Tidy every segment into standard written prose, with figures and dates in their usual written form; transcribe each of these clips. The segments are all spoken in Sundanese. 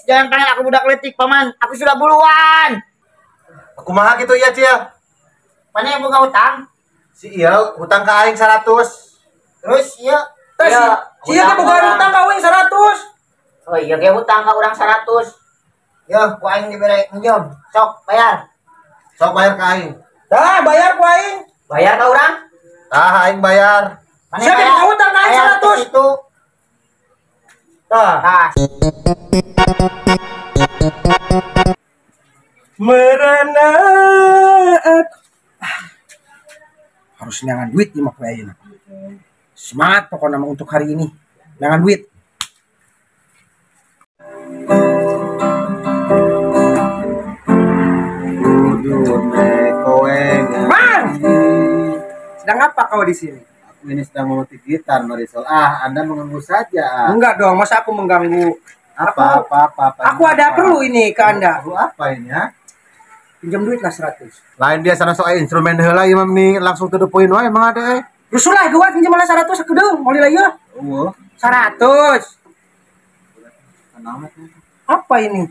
Jangan panggil aku budak letik, paman. Aku sudah buluan. Aku mah gitu ya, Cil. Mana yang buka hutang? Si iya hutang ke aing 100. Terus iya. Terus si iya teh boga hutang ka aing 100. Oh iya ge hutang ka urang 100. Yo, ku aing dibere minjem. Sok bayar. Sok bayar ka aing. Dah, bayar ku aing. Bayar ka urang? Tah aing bayar. Siapa yang hutang ka aing 100? Itu. Tah. Merana aku. Harus nyangan duit nih mak ayeuna. Semangat pokoknya untuk hari ini. Nyangan duit. Bang! Sedang apa kau di sini? Aku ini sedang memetik gitar, Marisol. Ah, Anda mengganggu saja. Enggak dong, masa aku mengganggu? Apa? Aku ada apa? Perlu ini ke Anda. Perlu apa ini ya? Pinjam duit lah 100. Lain biasa soal instrumen heula ieu mah nih langsung to the point wae emang ada eh. Rusuh lah gua pinjam lah 100 sakedeung, mau lila ieu. Eueuh. 100. Apa ini?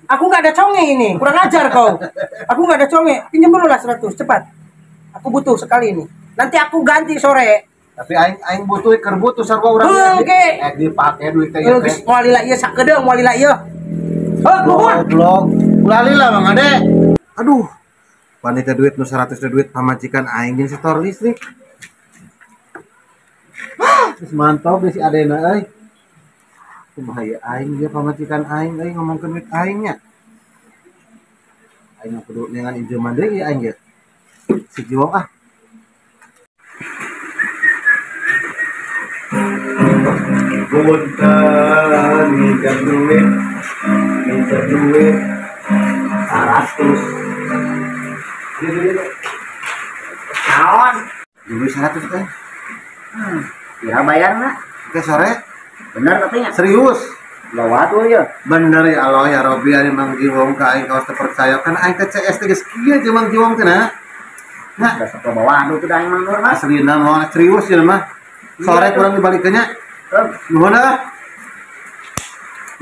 Aku nggak ada conge ini, kurang ajar kau. Aku nggak ada conge, pinjam dulu lah 100, cepat. Aku butuh sekali ini. Nanti aku ganti sore. Tapi aing butuh keur butuh sarua urang. Oke. Dipake duit teh ieu. Geus moal lila ieu sakedeung, moal lila ieu. Heuh, nuhun. Goblok. Ulah lila Bang Ade. Aduh. Wanita duit nu 100 teh duit pamajikan aing jeung setor listrik. Terus mantap si Adena euy. Kumaha ieu aing dia pamajikan aing euy ngomongkeun duit aing nya. Aing kudu neangan injeman deui aing ge. Si Jiwong ah. Punten minjam duit 100. Naon? Duit 100 teh. Kira bayar na? Oke sore. Bener tapi nya? Serius. Bawa tuh ya. Bener ya Allah ya Robi ari Mang Jiwong ka aing kawas teu percaya kan aing teh CS teh geus kieu jeung Mang Jiwong teh na. Nah, da sok bawa anu tuh da aing Mang Nur mah. Aslina mah serius ya mah. Sore kurang dibalikeun nya. Nuhun ah.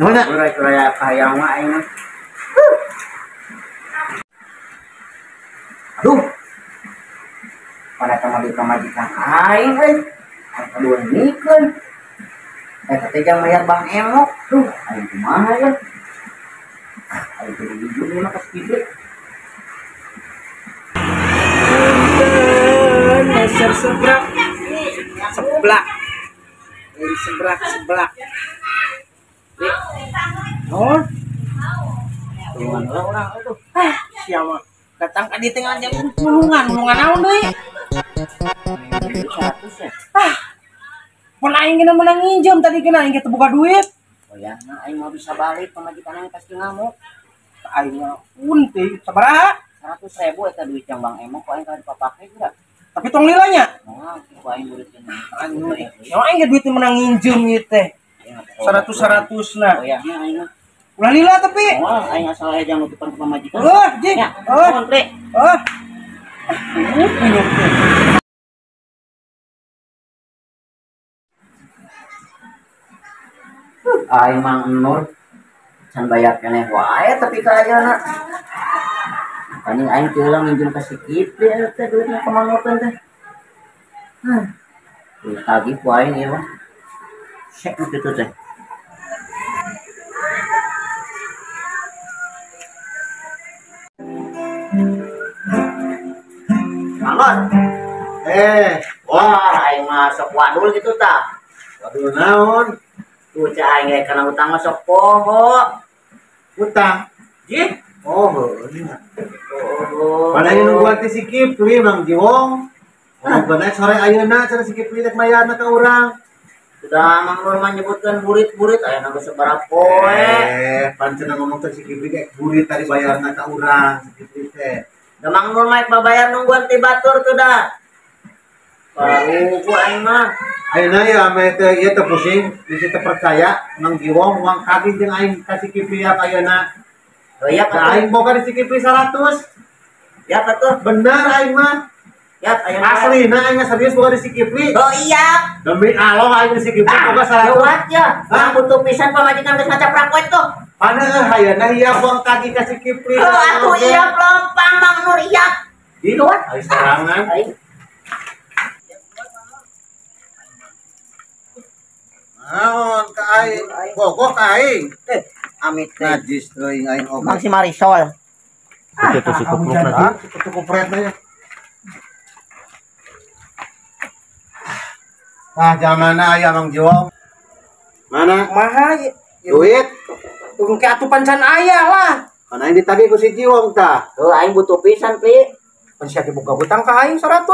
Nuhun nya. Urang kahayang mah aing mah. Aduh. Pada pamajikan aing euy. Aing kudu nikeun. Teh jang bayar Bang Emok. Duh, aing kumaha ya? Aing kudu jujur ieu mah ka Kipli. Meser seblak. Seblak. Seblak seblak. Oh. Tulungan heula urang atuh. Ah, siapa? Datang ka dieu teh ngajak tulungan, tulungan naon deui? 100 ya. Ah. Mun aing geuna meunang nginjem tadi geuna aing teu boga duit. Oh ya, nah aing mau bisa balik pamajikan aing pasti ngamuk. Aing mah teh sabaraha? 100.000 eta duit yang Bang Emok ku aing kada dipapake geura. Tapi tong lilanya. Moal ku aing duitkeun. Anu, ya aing ge duit meunang nginjem ieu teh. 100 na. Oh ya, aing mah. Ulah lila tapi. Moal aing asal aya jang nutupan ke pamajikan. Heuh, jing. Heuh. Nuhun, Pri. Heuh. Aing Mang Nur can bayar keneh wae tapi ka ayeuna. Paling aing teh ulang minjem ka si Kipli teh duitna ka Mang Nur teh. Hah. Tagih ku aing ieu mah. Sek kitu teh. Mang Nur. Wah, aing mah sok wadul kitu tah. Wadul naon? Tuh cah aing ge kana utang mah sok poho. Utang? Jih. Oh, heuh. Oh. Padahal nungguan ti si Kipli Mang Jiwong. Oh, bener sore ayeuna cenah si Kipli rek mayarna ka urang. Sudah Mang Nur mah nyebutkeun burit-burit aya geus sabaraha poe. Pan cenah ngomong teh si Kipli ge burit tadi bayarna ka urang si Kipli teh. Da Mang Nur mah babayar nungguan ti batur tuh dah. Baru aing mah. Ayeuna ya ame teh ieu teh pusing, bisi teu percaya Mang Jiwong uang kaki jeung aing ka si Kipli ayeuna. Oh iya ka aing boga di si Kipli 100. Ya katuh. Bener aing mah. Yap, ayo. Asli, nah aing serius boga di si Kipli. Oh iya. Demi Allah aing di si Kipli boga 100. Lewat ya. Urang butuh pisan pamajikan geus ngacaprak poe tuh. Mana hayana iya buang kaki ka si Kipli. Oh, atuh iya lompang Mang Nur iya. Lewat. Aing sorangan. Naon ka aing? Bogoh ka aing. Amit teh. Najis teuing aing oge. Mang si Marisol. Itu si kupluk lagi. Itu kupretna ya. Nah, jamana aya Mang Jiwong. Mana? Kumaha ye? Duit. Urung ke atuh pancan aya lah. Mana aing ditagih ku si Jiwong tah? Heuh aing butuh pisan, Pi. Pan sia diboga hutang ka aing 100.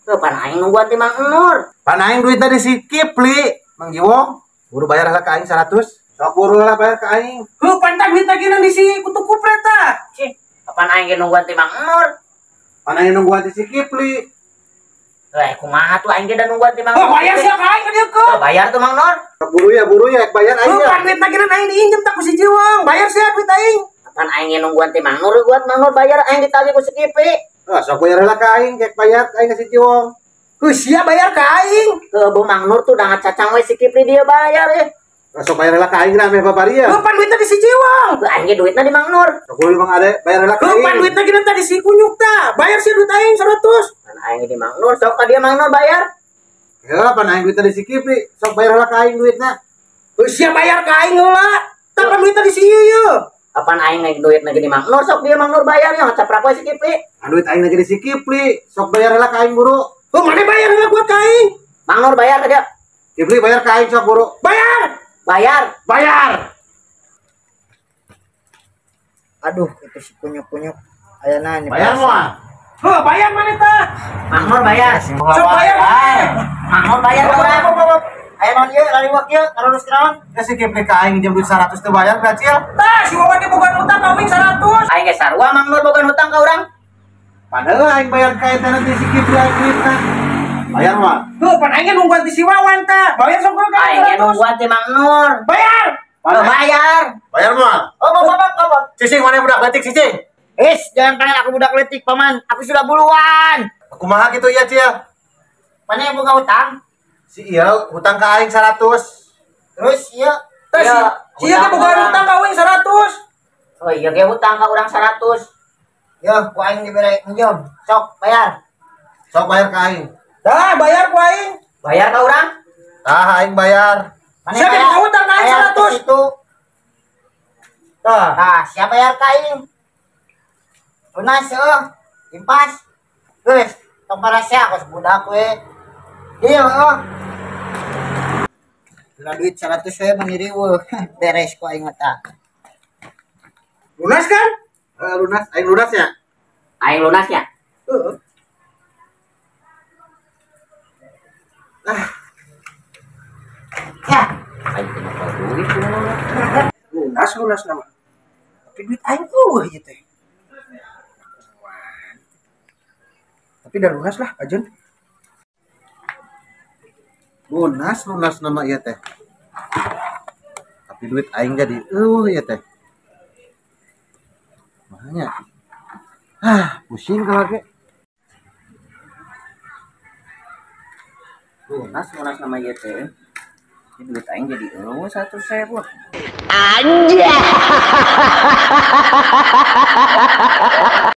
Heuh pan aing nungguan ti Mang Nur. Pan aing duit tadi si Kipli, Mang Jiwong. Buru bayar lah ka aing 100. Sok buru lah bayar ka aing. Heuh pan tah duit lagi nang di si kutu kupret tah. Cih, kapan aing ge nungguan ti Mang Nur? Pan aing nungguan ti si Kipli. Eh, kumaha tuh aing ge da nungguan ti Mang Nur. Oh, bayar sia ka aing ka dieu ke. Bayar tuh Mang Nur. Buru ya, bayar aing. Heuh pan duit lagi nang aing diinjem tak ku si Jiwong. Bayar sia duit aing. Kapan aing ge nungguan ti Mang Nur buat Mang Nur bayar aing ditagih ku si Kipli. Ah, sok bayar lah ka aing, kek bayar aing ka si Jiwong. Heuh sia bayar ka aing. Heuh Bu Mang Nur tuh da ngacacang we si Kipli dia bayar eh. Sok bayar lah ka aing rame babaria. Heuh pan duitna di si Jiwong. Heuh aing ge duitna di Mang Nur. Sok buru Mang Ade bayar lah ka Heuh aing. pan duitna geunan tadi si Kunyuk tah. Bayar sia duit aing 100. Pan aing di Mang Nur sok ka dia Mang Nur bayar. Heuh pan aing duitna di si Kipli, sok bayar lah ka aing duitna. Heuh sia bayar ka aing heula. Tah pan duitna di si ieu yeuh. Kapan aing naik duit lagi di Mang Nur sok dia Mang Nur bayar ya ngacaprak we si Kipli. Ah duit aing lagi di si Kipli, sok bayar lah ka aing buru. Heuh mana bayar heula buat ka aing? Mang Nur bayar ka dia. Kipli bayar ka aing sok buru. Bayar. Bayar. Bayar. Aduh, itu si kunyuk-kunyuk. Ayana ini. Bayar moal. Heuh, bayar mana tah? Mang Nur bayar. Sok bayar. Mang Nur bayar urang. Aya naon ieu lariwak ieu ngarurus naon? Ya si Kipli ka aing jam duit 100 teu bayar ka Cil. Tah, si Wawan ge boga hutang ka aing 100. Aing ge sarua Mang Nur boga hutang ka urang. Padahal aing bayar ka eta nanti si Kipli aing duitna. Bayar moal. Heuh, pan aing ge nungguan ti si Wawan tah. Bayar sok ka Aing ge 100. nungguan ti Mang Nur. Bayar. Oh, bayar. Bayar moal. Oh, bapak. Cicing mana budak leutik cicing? Is, jangan panggil aku budak leutik, paman. Aku sudah buluan. Kumaha kitu ya, Cil? Mana yang boga hutang? Si iya hutang ka aing 100. Terus ieu Tah si ieu ge boga hutang ka aing 100. Oh iya ge hutang ka urang 100. Yo, ku aing dibere minjem. Sok bayar. Sok bayar ka aing. Tah, bayar ku aing. Bayar ka urang? Tah aing bayar. Mana Siapa yang boga hutang ka aing 100? Itu. Tah. Tah, siapa bayar ka aing? Lunas eueuh. Impas. Geus, tong parasea kos budak we. Deal eueuh. Lah duit 100 we mangiriweuh. Beres ku aing mah tah. Lunas kan? Lunas, aing lunas ya? Aing lunas ya? Heeh. Ah. Ya. Aing teh mawa duit Lunas lunas nama. Tapi duit aing eueuh ieu teh. Tapi udah lunas lah, Pak Jun. Lunas lunas nama ieu teh. Tapi duit aing jadi eueuh ieu teh. Makanya ah, pusing kalau ge. Lunas lunas nama ieu teh. Duit aing jadi eueuh 100.000. Anjay.